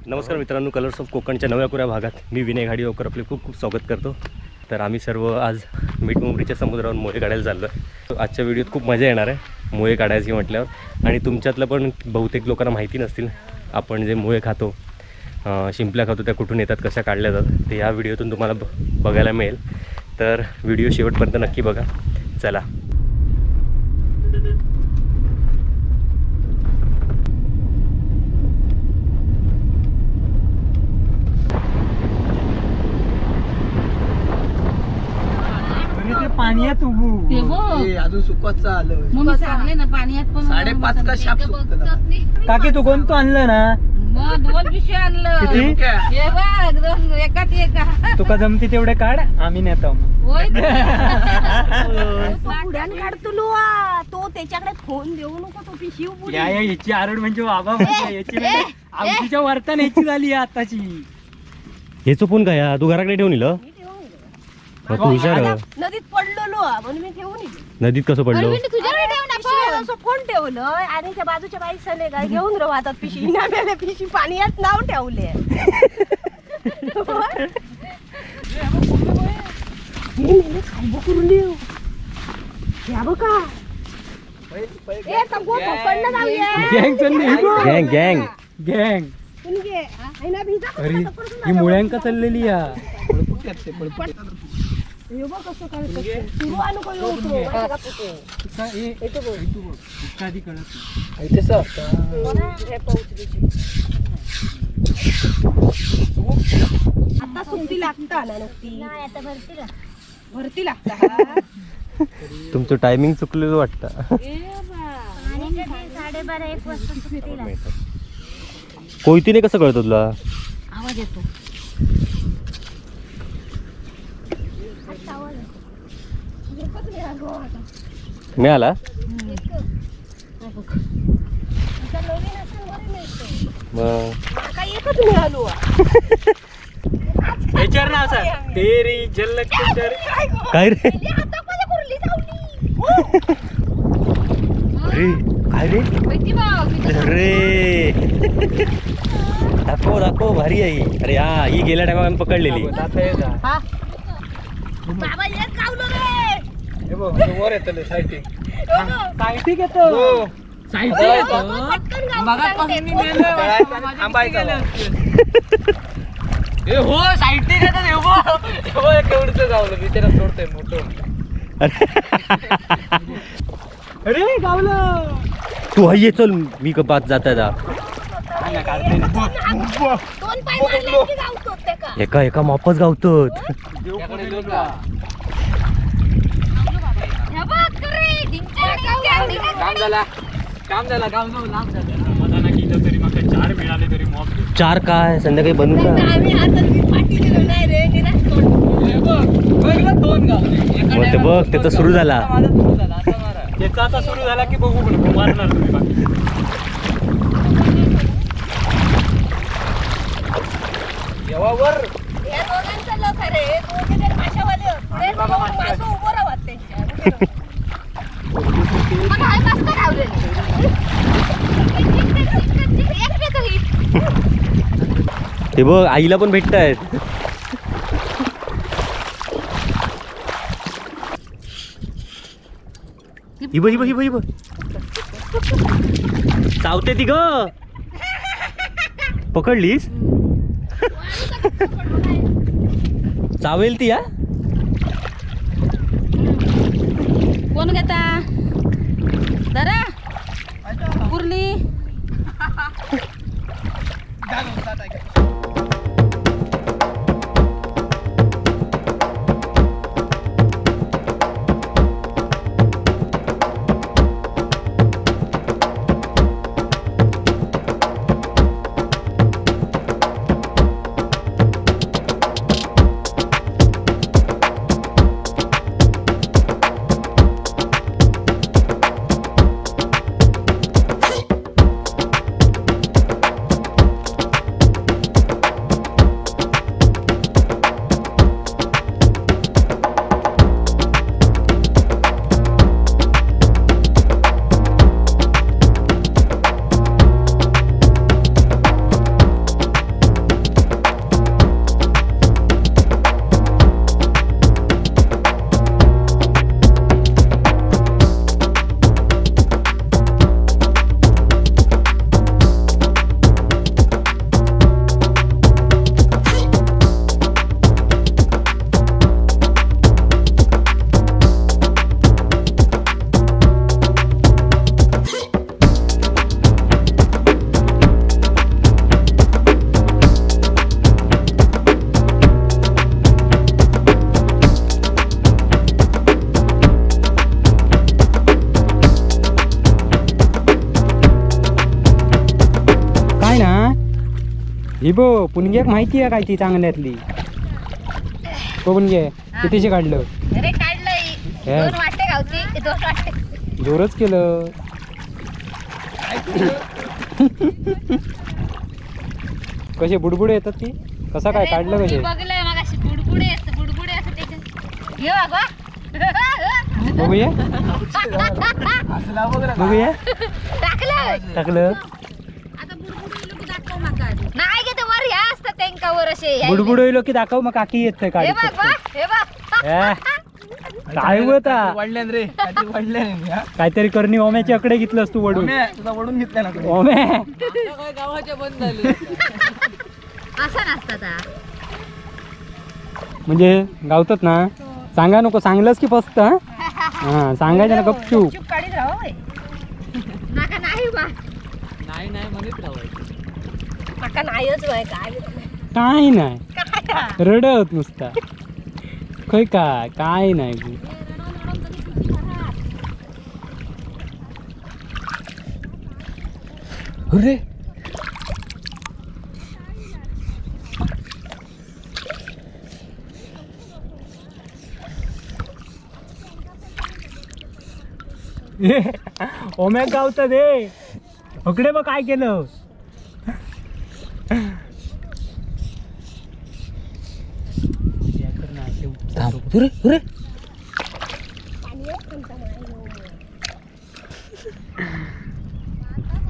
नमस्कार मित्रांनो, colours of कोकणच्या नव्या कोऱ्या भागात मी विनय घाडीगावकर आपले खूप खूप स्वागत करतो। तर आम्ही सर्व आज मीठ मुंबरीच्या समुद्रावर मोहे काढायला चाललो आहे। आजच्या व्हिडिओत खूप मजा येणार आहे मोहे काढायची म्हटल्यावर। आणि तुमच्यातलं पण बहुतेक लोकांना माहिती नसतील आपण जे मोहे खातो, शिंपल्या खातो, त्या कुठून येतात, कशा काढल्या जातात, ते या व्हिडिओतून तुम्हाला बघायला मिळेल। तर व्हिडिओ शेवटपर्यंत नक्की बघा। चला, पाण्यात अजून सुकत आलं मग मी सांगले ना, पाण्यात पण 5.5 का शाप सुकतं। काकी तू कोणतं आणलं ना? मग 2 पिशवी आणलं। हे बघ, दोन एकात एक। तुका जमती तेवढे काढ, आम्ही नेतो। पुढ्यान काढतो लुआ, तो त्याच्याकडे फोन देऊ नको, तो पिशवी पुढे। या याची आरड म्हणजे बाबा म्हणजे याची आमच्या वर्तन याची झाली आताची। ह्याचं फोन काय तू घराकडे ठेवून इलं? नदीत पडलो म्हणून मी ठेवून इलो। नदीत कसं पडलो? फोन ठेवलं आणि त्या बाजूच्या बाई सने काय घेऊन राहू हातात पिशी ना मेले पिशी पाण्यात नाव ठेवले। गँग गँग गँग ही मुळ्यांका चाललेली या। आता सुट्टी लागता ना नुकती? नाही, आता भरती लागता। तुमचं टायमिंग चुकलेलं वाटतं। 12:30 1 वाजता सुट्टी लागते। कोयतीने कसं कळतं तुला? आवाज येतो। मिळाला? एकच मिळालो। विचार ना असा तेरी झलक काय रे? अरे काय रे? अरे दाखव दाखव, भारी आहे। अरे हा, ही गेल्या टायमा आम्ही पकडलेली। बाबा एक कावलं रे। हे बघ वर येतले सायटिंग सायटिंग येतो सायटिंग येतो मगापासून मी मेलो थांबायचं। ए हो सायटिंग येतो। हे बघ केवढचं गावलं मी, त्याला सोडतोय मोठं। अरे गावलं तू हाय, चल मी कपात जाता जा। दोन पाय मारले की गावतो ते का? एका एका मापच गावतो। काम झाला, काम झाला, काम झालं। मला ना केलं तरी मग 4 मिळाले तरी मॉप 4 काय संध्याकाळी बनवू का? आम्ही आता पाठी दिलो नाही रे, निराश कोण बघ 2 गावले। मग ते बघ त्याचा सुरू झाला, त्याचा आता सुरू झाला की बघू पण मारणार तुम्ही बाकी। येवावर या दोघांचं लक रे, दोघे जर माशावाले पुढे मासो उभं राहत त्यांच्या। मग हाय मस्त गावले। ते बघ आईला पण भेटतायत। ही बघ ही बघ ही बघ चावते ती ग। पकडलीस? चावेल ती। हा कोण घेता? दारा कुर्ली। ही बो पुणग्याक माहिती आहे काय ती चांगल्यातली. पुणगे कितीशे काढलं? अरे काढलंय दोन वाटे गावची, दोन वाटे जोरच केलं. कसे बुडबुडे येतात ती, कसा काय काढलं कसे बघलंय मगाशी बुडबुडे असत, बुडबुडे असत त्याच्यात. हे बघ बघूया बघूया टाकलं टाकलं. नाही गे ते वर ह्या असतात त्यांका वर असे बुडबुड की दाखव मग काकी येत काय. हे बघ हे बघ काय होता वाढल्यान रे, वाढल्यान काहीतरी करणी. ओम्याच्या कडे घेतलंस तू वडून, तुला वडून घेतलं ना ओम्या. काय गावाच्या बंद झाले असं नसतात म्हणजे गावतात ना. सांगा नको, सांगलंच की फसत. हा सांगायचं ना गपचूप. चूप काढीत राहा नका नाही बा, नाही नाही म्हणत राहायचं. माका नाहीच बाय काय काय नाही रडत नुसता खय काय काय नाही. अरे ओम्या गावतात हे अकडे बघ काय केलं.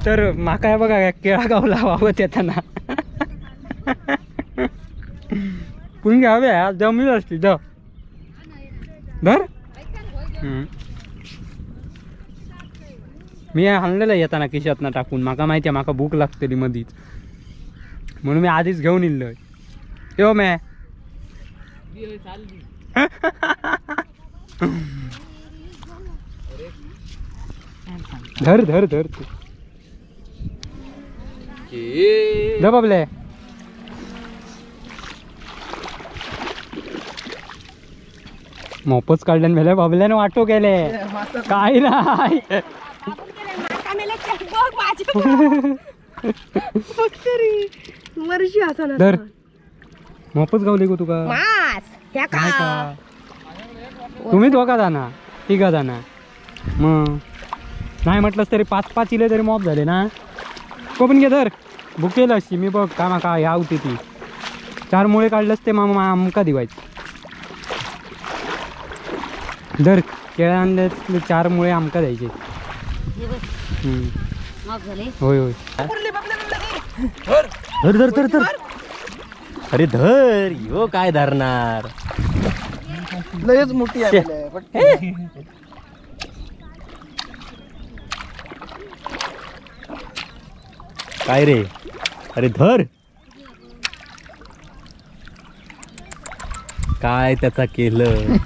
तर माका बघा केळा गावला वावत येताना पुण घ्याव्या जमीन असती the धर. मी आणलेलं येताना खिशातनं टाकून, माका माहिती आहे माका भूक लागतली मधीच, म्हणून मी आधीच घेऊन इल्लोय. यो मॅ धर धर धर तू धर बाबले. मोपच काढल्यान मेले बाबल्यानं वाटो केले काय नाही. धर मोपच गावली गो तुका. तुम्ही दोघा जाणार तिघा जाणार मग नाही म्हटलंस तरी 5 5 इले तरी मॉप झाले ना. कोपन घे धर भुकेल अशी मी बघ का माका ह्या होती ती 4 मुळे काढलंच ते मामा आमका दिवायचे. धर केळ्या आणले 4 मुळे आमका द्यायचे. होय होय धर धर धर धर. अरे धर यो काय धरणार, लयच मोठी आहे. काय रे, अरे धर काय त्याचा केलं.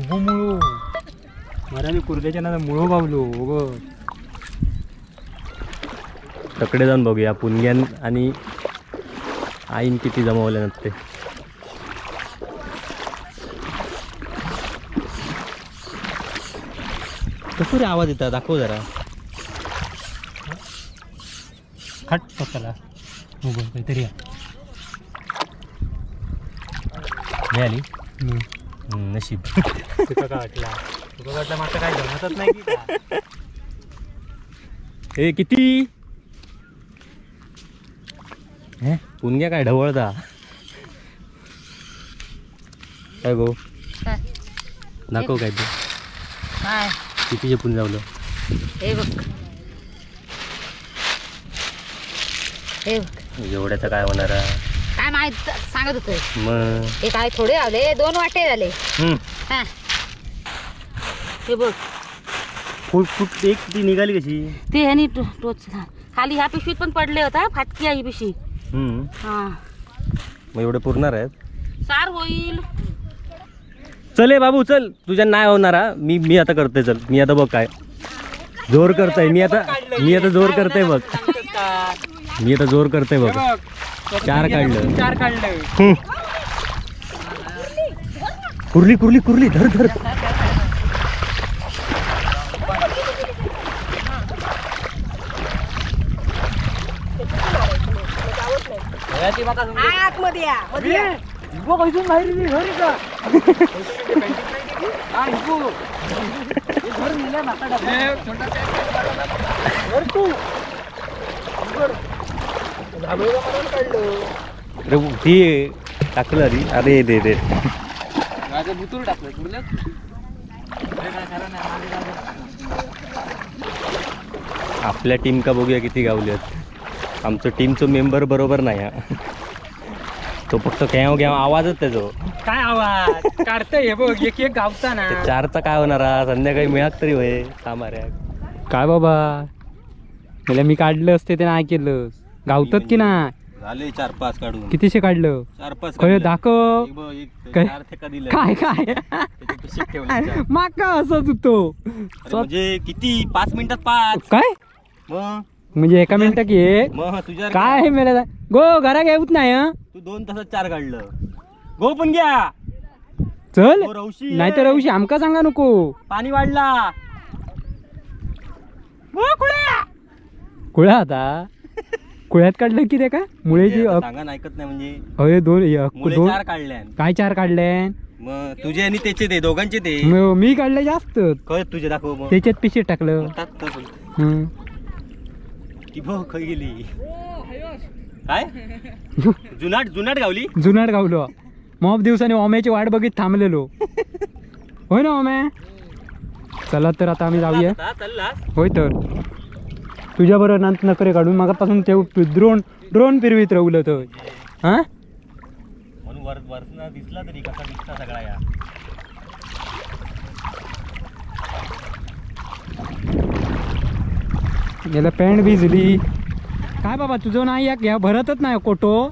मुळो मराठी कुर्ल्याच्या ना मुळो बावलो. तकडे जाऊन बघूया पुणग्यान आणि आईन किती जमवले ते. कसं रे आवाज येतात दाखव जरा. खट स्वतःला काहीतरी मिळाली नशीब. तुका काय वाटला, तुका वाटलं माका काय जमतच नाही की काय? ए किती पुणग्या काय ढवळता काय गो दाखव काय ते किती जपून जावलं. हे बघ हे बघ एवढ्याचं काय होणार काय माहित सांगत होतो मग. हे काय थोडे आले 2 वाटे झाले. हा हे बघ फुट फुट एक ती निघाली कशी ती ह्यानी टोच खाली ह्या पिशवीत पण पडले होता फाटकी आहे ही पिशवी. हा मग एवढे पुरणार आहेत सार होईल. चल बाबू चल तुझ्या नाही होणार. मी मी आता करते चल. मी आता बघ काय जोर करतोय मी आता. मी आता जोर करतोय बघ. मी आता जोर करतोय बघ. 4 काढलं 4 काढलं. कुर्ली कुर्ली कुर्ली धर धर. आतमध्ये या मध्ये इगो कैसून बाहेर घर का हा इगो घर मिला माका छोटा घर तू अरे ती टाकलं आधी. अरे दे दे माझं बुतूर टाकलं बुरलं. आपल्या टीम का बघूया किती गावली आहेत. आमचं टीमचं मेंबर बरोबर नाही हा, तो फक्त घ्याव घ्याव आवाजच त्याचो. काय आवाज काढतंय हे बघ, एक एक गावता ना. चारचा काय होणार, संध्याकाळी मिळात तरी होय सामाऱ्या. काय बाबा मला मी काढलं असते ते नाही केलं. गावतात की नाही? झाले 4-5 काढून. कितीशे काढलं? 4-5. खय दाखव. काय काय माका असं तो म्हणजे किती 5 मिनिटात 5 काय म्हणजे एका मिनिटात की काय मेला गो घरा घेऊत नाही. तू 2 तासात 4 काढलं. गो पण घ्या चल, नाही तर रवशी आमका सांगा नको. पाणी वाढला कुळा आता कुळ्यात काढलं की ते का मुळे ऐकत नाही म्हणजे. अरे 2 4 काढले. काय 4 काढले? मग तुझे आणि त्याचे ते दोघांचे ते मी काढले जास्त. तुझे दाखव. त्याच्यात पिशे टाकलं. खय गेली काय? जुनाट जुनाट गावली. जुनाट गावलो. मॉप दिवसांनी ओम्याची वाट बघित थांबलेलो. होय ना ओम्या? चला तर आता आम्ही जाऊया. होय तर तुझ्या बरोबर नंतर नकरे काढून मागापासून ते ड्रोन ड्रोन फिरवीत राहलं तर. हा म्हणून दिसला तरी कसा दिसता सगळा या. याला पॅन्ट भिजली. काय बाबा तुझं नाही या भरतच नाही कोटो.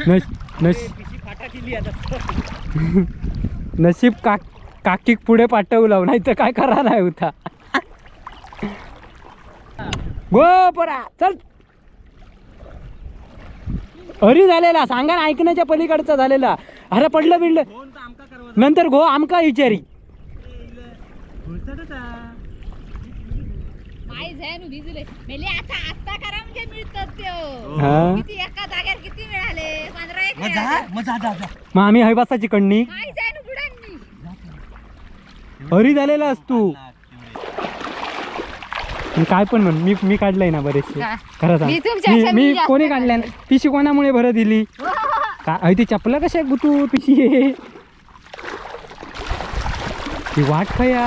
नश नश नशीब काकीक पुढे पाठवलं नाही तर काय करा नाही होता. गो परा चल. अरे झालेला सांगा ना, ऐकण्याच्या पलीकडचा झालेला. अरे पडलं बिडलं नंतर गो आमका विचारी. मग आम्ही हैबासाची कण्णी हरी झालेला असतो. काय पण म्हण, मी मी काढलंय ना बरेचसे. खरं सांग मी कोणी काढलंय ना? पिशी कोणामुळे भरत दिली काय? ती चपला कशा बुतू पिशी ती वाट खया.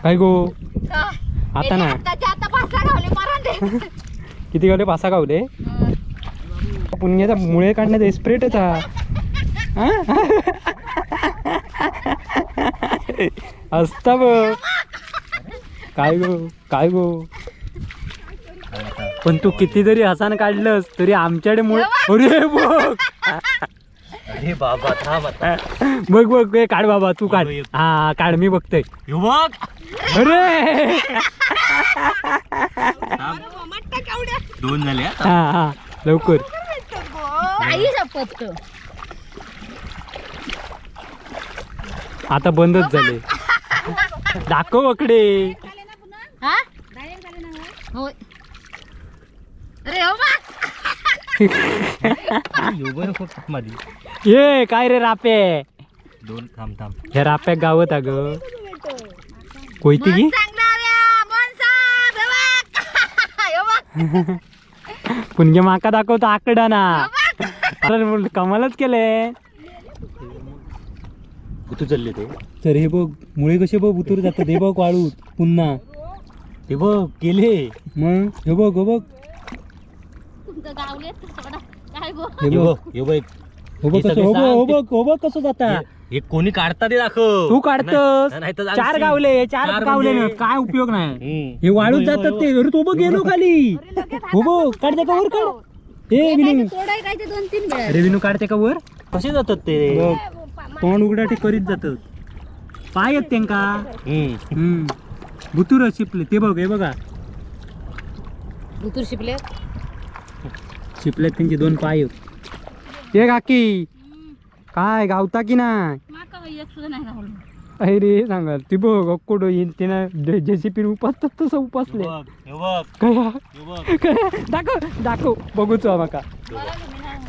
काय गो आता ना किती गावले? 5 गावले. पुण्याचा मुळे काढण्याचा एक्सप्रेटच हा असता बघ. काय गो काय गो, पण तू किती जरी हसान काढलंस तरी आमच्याकडे मुळे. अरे बघ अरे बाबा थांब आता. बघ बघ काढ बाबा तू काढ. हा काढ मी बघतोय. बघ अरे 2 झाले. हा हा लवकर. आता बंदच झाले. दाखव अकडे. ये काय रे रापे? 2 थांब थांब. ह्या राप्या गावत अग कोयती की पुणगे माका दाखवतो आकडा ना. कमालच केले. कुठे चालले ते? तर हे बघ मुळे कसे बघ उतर जातात. हे बघ वाळूत पुन्हा. हे बघ केले. मग हे बघ हे बघ हे बघ हे बघ हो बघ कसं जाता. हे कोणी काढता ते दाखव. तू काढतस. 4 गावले 4 गावले काय उपयोग नाही. हे वाळूत जातात ते. अरे तो बघ गेलो खाली. हो बघ काढते का वर? काढ. ए विनू अरे विनू काढते का वर? कसे जातात ते? तोंड उघडाटे करीत जातात. पाय आहेत त्यांका. बुतूर शिपले ते बघ. हे बघा बुतूर शिपले शिपले त्यांचे 2 पाय. ते काकी काय गावता की नाही? एक सुद्धा नाही गावलं. अरे सांगाल ती बघ अक्कोडो येईन तिनं जेसीपी उपासतात तसं उपासले. काय काय दाखव दाखव बघूच माका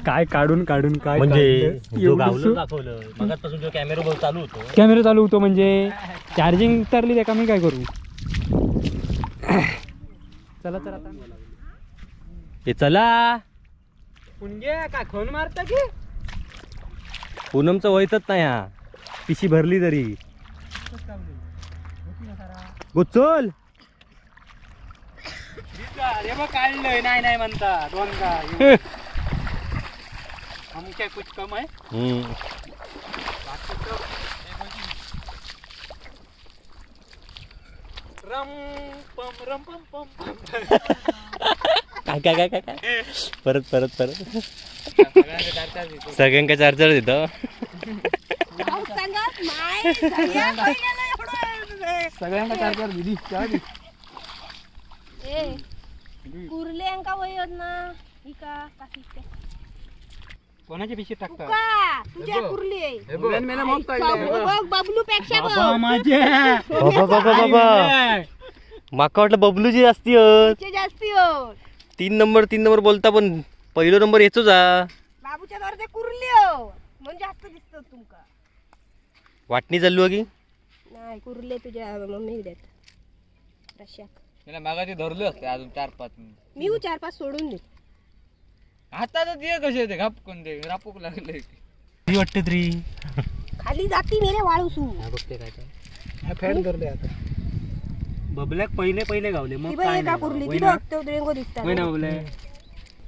काय काढून काढून काय म्हणजे दाखवलं मगापासून जो कॅमेरा चालू होतो, कॅमेरा चालू होतो म्हणजे चार्जिंग उतरली त्या का मी काय करू. चला तर आता हे चला पुणगे काय खोन मारता की पूनमचं वयतच नाही. हा पिशी भरली तरी गो चल. अरे बघ काढलंय नाही नाही म्हणता दोनदा हम क्या कुछ कम आहे. रम पम रम पम पम. काय काय काय काय काय परत परत परत सगळ्यांका चार चार देतो. सगळ्यांना चार चार दिली. कुर्ले अंका वयत ना इका काकी कोणाच्या पिशी टाकता तुझ्या कुर्ले बघ बबलू पेक्षा बघ माझे बाबा बाबा बाबा माका वाटलं बबलूची जास्ती जास्ती. 3 नंबर 3 नंबर बोलता पण पहिलो नंबर येतोच हा. बाबूच्या दर ते कुर्ले म्हणजे जास्त दिसतो तुमका. वाटणी चालू की नाही कुर्ले तुझ्या मम्मी देत रश्याक. मला मागाचे धरले असते अजून 4-5. मी 4-5 सोडून दे आता तर ते कसे ते घाप कोण दे रापूक लागले वाटते तरी खाली जाती मेरे वाळू सू बघते काय ते फॅन धरले आता बबल्याक पहिले पहिले गावले मग काय का कुर्ली ती बघ तो रेंगो दिसता होय ना बबले.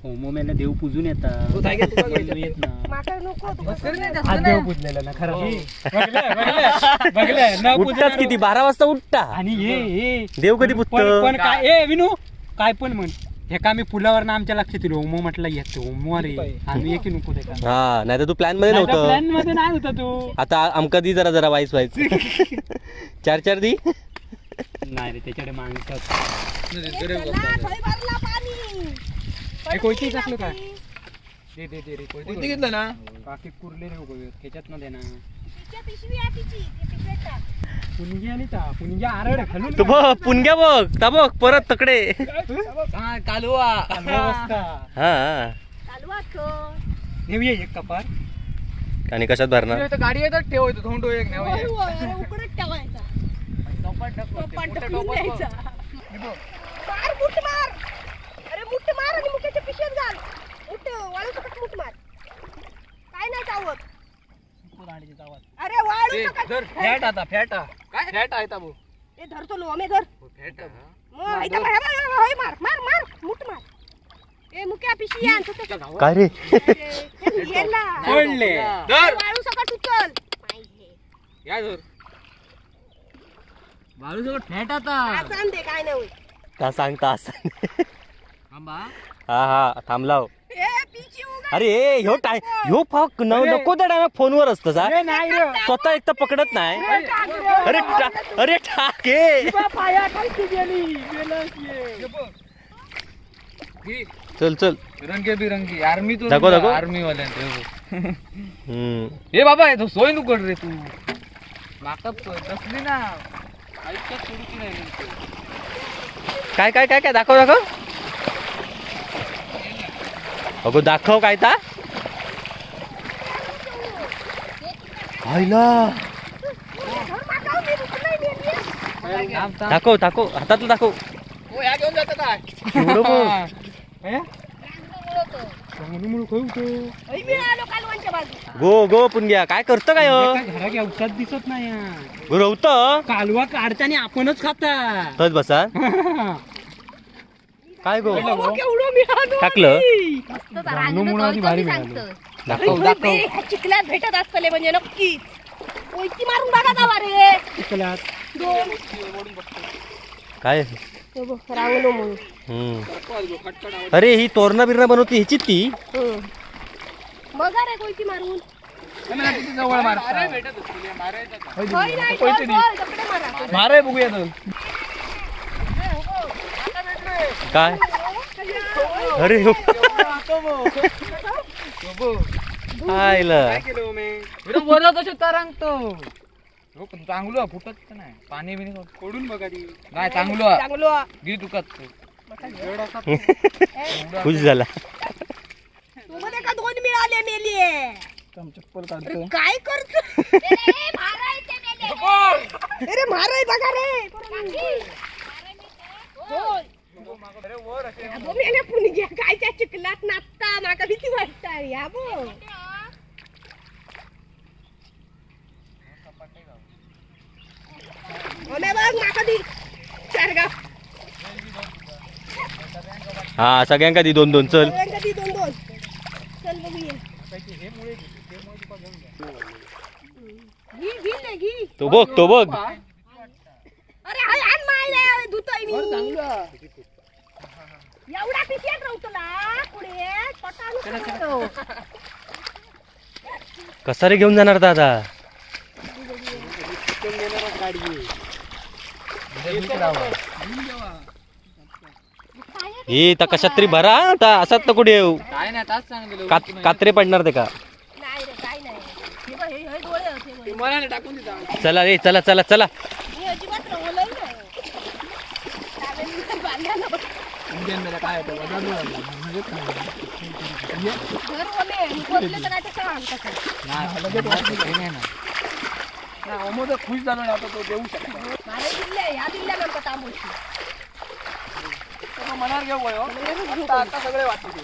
होमो मेला देव पूजून येता येत ना माका नको आज देव पूजलेला ना खरं बघले न उठतात किती 12 वाजता उठता आणि हे देव कधी पुजतं पण काय ए विनू काय पण म्हण हे का मी पुलावर ना आमच्या लक्षात येईल होमो म्हटलं येतो होमो अरे आम्ही एक नको ते. हा नाही तर तू प्लॅन मध्ये नव्हतं, प्लॅन मध्ये नाही होता तू. आता आमका दी जरा जरा वाईस वाईस 4 4 दी नाही रे त्याच्याकडे माणसं. कोयती टाकलं काय दे दे दे रे कोयती घेतलं ना बाकी कुर्ले रे उभे त्याच्यात ना देना पुणगी आणि ता पुणगी आरड खालून तू बघ पुणग्या बघ ता बघ परत तकडे हा कालवा कालवा हा कालवा नेऊया एक कपार आणि कशात भरणार गाडी येतात ठेवायचं धोंडो एक नेऊया उकडत ठेवायचा टोपात टाकून द्यायचा. मार मुठ मार अरे मुठ मार आणि मुठ्याच्या पिशवीत घाल. मुठ वाळू सकट मुठ मार काय नाही चावत. अरे वाळू सकट फॅट आता फॅट काय फॅट आहे ताबू ए धरतो लो आम्ही धर फॅट मग इथं होय मार मार मार मुठ मार. ए मुक्या पिशी आण काय रे पडले धर वाळू सकट उचल या धर वाळू सकट फॅट आता आसान दे काय नाही का सांगता आसान थांबा. हा हा थांबलाव. ए पिशी उगा अरे ह्यो टाय ह्यो फक नको त्या टायमात फोनवर असतं सा स्वतः एक तर पकडत नाही. अरे अरे ठाके चल चल रंगे बिरंगी आर्मी तो दाखव दाखव आर्मी वाल्यांचे. हे बाबा तो सोय नको रे तू माकअप सोय बसली ना आयुष्यात सोडूची नाही. काय काय काय काय दाखव दाखव अगो दाखव काय ता आयला दाखव दाखव हातातलं दाखव. घेऊन जातो काय गो गो पुणग्या काय करतो काय घरात दिसत नाही रवत कालवा काढताना आपणच खाता तच बसा काय गो टाकलं चिखलात भेटत असतले म्हणजे नक्कीच कोयती मारून बघा जावा रे चिखलात काय अरे ही तोरणा बिरणा बनवती ह्याची ती बघा रे कोयती मारून जवळ माराय बघूया काय अरे तरंगतो. हो पण चांगलं फुटत नाही पाणी बिनी कोडून बघा ती. नाही चांगलं चांगलं गिरी तुकात खुश झाला. तुम्हाला का दोन मिळाले मेली. चप्पल काढतो काय करतो अरे माराय बघा रे. मेल्या पुणग्या काय त्या चिखलात नाचता माका भीती वाटता या बो. बघ माका दी चार गाव. हा सगळ्यांका दी दोन दोन. चल सगळ्यांका दी दोन दोन. चल बघूया. तो बघ तो बघ. अरे हाय आण मायला धुतोय मी. एवढा पिशव्यात राहतला पुढे छोटा. कसा रे घेऊन जाणार दादा? हे तर कशात तरी भरा आता असाच तर कुठे येऊ. कात्रे पडणार ते का? चला रे चला चला चला. खुश झालो ना आता तो देऊ शकतो. मनावर घेऊ आता सगळे वाटते.